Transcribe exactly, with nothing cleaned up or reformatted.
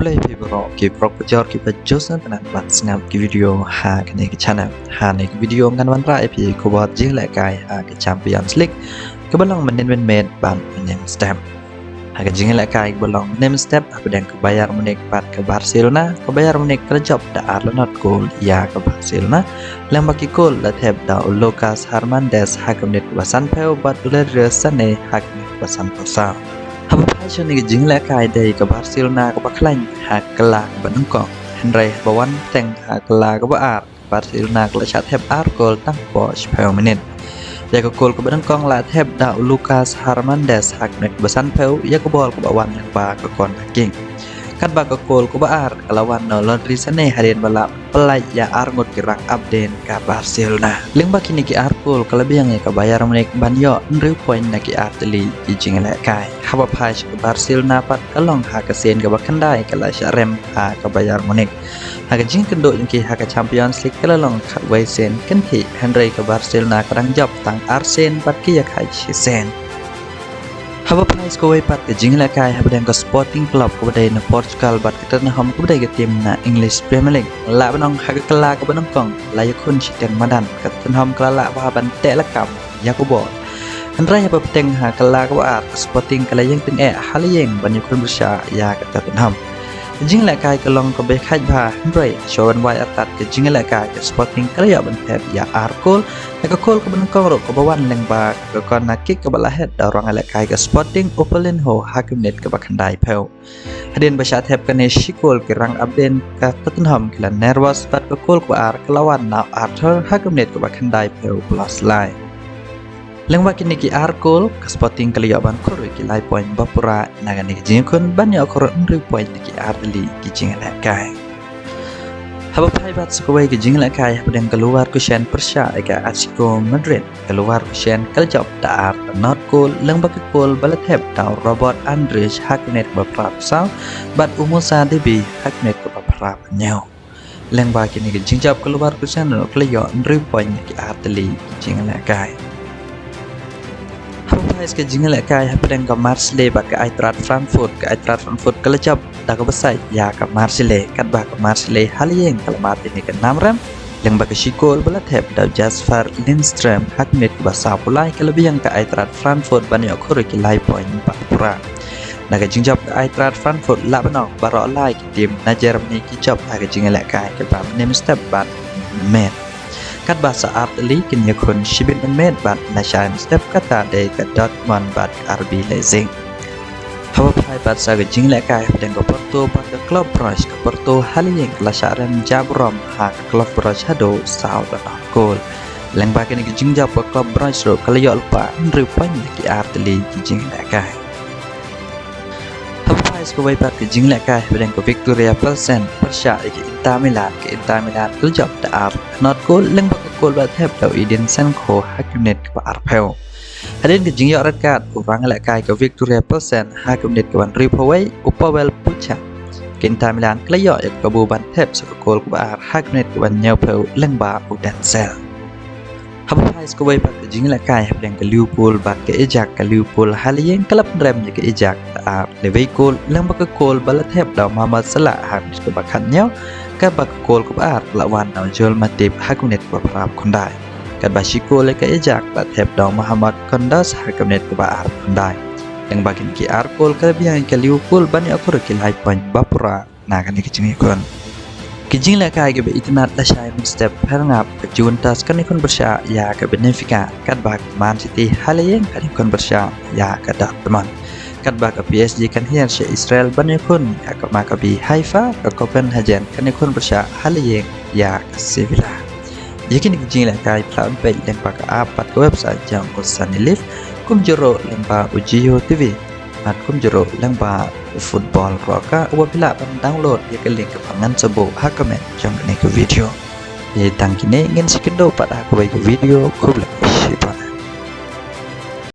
Khublei phi baroh ki paralok bajor kiba ju sngewtynnat ban sngap ki video ha kane ka channel. Ha kane ka video ngan wanrah ïa phi khubor jingïalehkai ha ka Champions League kaba long mynhynnin mynmiet bad mynhynnin mynstep. Ha ka jingïalehkai kaba long mynhynnin mynstep hapdeng ka Bayern Munich bad ka Barcelona, ka Bayern Munich ka la jop da ar la nod kol ïa ka Barcelona. Lyngba ki kol la thep da u Lucas Hernandez ha ka minit kaba sanphew bad u Leroy Sané ha ka minit kaba sanphew saw. Haba phai sha kane ka jingïalehkai dei ka Barcelona kaba khlaiñ ha ka kylla kaba nyngkong. Hynrei haba wan teng ha ka kylla kaba ar, Barcelona ka la shah thep ar kol tang hapoh shiphew minit. Ïa ka kol kaba nyngkong la thep da u Lucas Hernandez ha ka minit kaba sanphew, ïa ka bol kaba wan lyngba ka corner kick. Katba ka kol kaba ar ka la wan na u Leroy Sané hadien ba la pynlait ïa ar ngut ki rangap dien ka Barcelona. Lyngba kine ki ar kol ka la biang ïa ka Bayern Munich ban ïoh hynriew point na ki ar tylli ki jingïalehkai. Haba phai sha ka Barcelona pat ka long ha ka sien kaba khyndai ka la shah rem ha ka Bayern Munich. Ha ka jingkynduh jong ki ha ka Champions League ka la long khatwei sien kynthih, hynrei ka Barcelona ka dang jop tang ar sien bad ki ïakhait shisien. Haba phai sha kawei pat ka jingïalehkai hapdeng ka Sporting Club kaba dei na Portugal bad ka Tottenham kaba dei ka team na English Premier League. Lah ban ong ha ka kylla kaba nyngkong la ïakhun shiteng madan, ka Tottenham ka la lah bha ban teh lakam ïa ka bol. Hynrei haba bteng ha ka kylla kaba ar, ka Sporting ka la ïeng tyngeh ha la ïeng ban ïakhun pyrshah ïa ka Tottenham. Ka jingïalehkai ka long kaba ïakhait bha, hynrei shuwa ban wai artat ka jingïalehkai, ka Sporting ka la ïoh ban thep ïa ar kol. Ïa ka kol kaba nyngkong ruh kaba wan lyngba ka corner kick kaba la het da u rangïalehkai ka Sporting, u Paulinho, ha ka minit kaba khyndaiphew. Hadien ba shah thep kane shi kol, ki rangap dien ka Tottenham ki la nervous bad ka kol kaba ar ka la wan na u Arthur ha ka minit kaba khyndaiphew plus lai. Lyngba kine ki ar kol, ka Sporting ka la ïoh ban khur ïa ki lai point ba pura na kane ka jingïakhun ban ïoh khur hynriew point na ki ar tylli ki jingïalehkai. Haba phai pat sha kawei ka jingïalehkai hapdeng ka Leverkusen pyrshah ïa ka Atletico Madrid, ka Leverkusen ka la jop da ar la nod kol, lyngba ka kol ba la thep da u Robert Andrich ha ka minit kaba phra phew saw bad u Moussa Diaby ha ka minit kaba phra phew hynñiew. Lyngba kine ki jingjop, ka Leverkusen ruh ka la ïoh hynriew point na ki ar tylli ki jingïalehkai. Haba phai sha ka jingïalehkai hapdeng ka Marseille bad ka Eintracht Frankfurt, ka Eintracht Frankfurt ka la jop da kaba sait ïa ka Marseille, katba ka Marseille ha la ïeng ka la mad ïa kane ka nam rem. Lyngba ka shi kol ba la thep da u Jesper Lindstrom ha ka minit kaba sawphew lai, ka la biang ka Eintracht Frankfurt ban ïoh khur ïa ki lai point ba pura. Na ka jingjop ka Eintracht Frankfurt, lah ban ong baroh lai ki team na Germany ki jop ha ka jingïalehkai kaba mynhynnin mynstep bad mynhynnin mynmiet. Katba sa ar tylli kin ïakhun shibit mynmiet bad lashai mynstep, kata dei ka Dortmund bad ka R B Leipzig. Haba phai pat sha ka jingïalehkai hapdeng ka Porto bad ka Club Brugge, ka Porto ha la ïeng ka la shah rem jaburom ha ka Club Brugge haduh saw la nod kol. Lyngba kine ki jingjop, ka Club Brugge ruh ka la ïoh lypa hynriew point na ki ar tylli ki jingïalehkai. Haba phai sha kawei pat ka jingïalehkai hapdeng ka Viktoria Pilsen pyrshah ïa ka Inter Milan, ka Inter Milan ka la jop da ar la nod kol, lyngba ka kol ba la thep da u Edin Dzeko ha ka minit kaba arphew. Hadien ka jingïoh red card u rangïalehkai ka Viktoria Pilsen ha ka minit kaba hynriewphew wei, u Pavel Bucha, ka Inter Milan ka la ïoh ïa ka kabu ban thep sa ka kol kaba ar ha ka minit kaba hynñiewphew lyngba u Denzel. Haba phai sha kawei pat ka jingïalehkai hapdeng ka Liverpool bad ka Ajax, ka Liverpool ha la ïeng ka la pynrem ïa ka Ajax da ar la wei kol, lyngba ka kol ba la thep da u Mohamed Salah ha ka minit kaba khathynñiew, katba ka kol kaba ar ka la wan na u Joel Matip ha ka minit kaba phraphew khyndai. Katba shi kol ïa ka Ajax la thep da u Mohamed Kudus ha ka minit kaba arphew khyndai. Lyngba kine ki ar kol ka la biang ïa ka Liverpool ban ïoh khur ïa ki lai point ba pura na kane ka jingïakhun. Ki jingïalehkai kiba itynnad lashai mynstep pher ngap, ka Juventus kan ïakhun pyrshah ïa ka Benfica, katba ka Man City ha la ïeng kan ïakhun pyrshah ïa ka Dortmund. Katba ka P S G kan hiar sha Israel ban ïakhun ïa ka Maccabi Haifa, ka Copenhagen kan ïakhun pyrshah ha la ïeng ïa ka Sevilla. Ïa kine ki jingïalehkai phi lah ban peit lyngba ka app bad ka website jong u Sunny Live, kumjuh ruh lyngba u Jio T V, bad kumjuh ruh lyngba u Football Rocker, uba phi lah ban download ïa ka link kaba ngan sa buh ha comment jong kane ka video. Ïa tang kine, ngin sa ïakynduh pat ha kawei ka video, khublei shibun.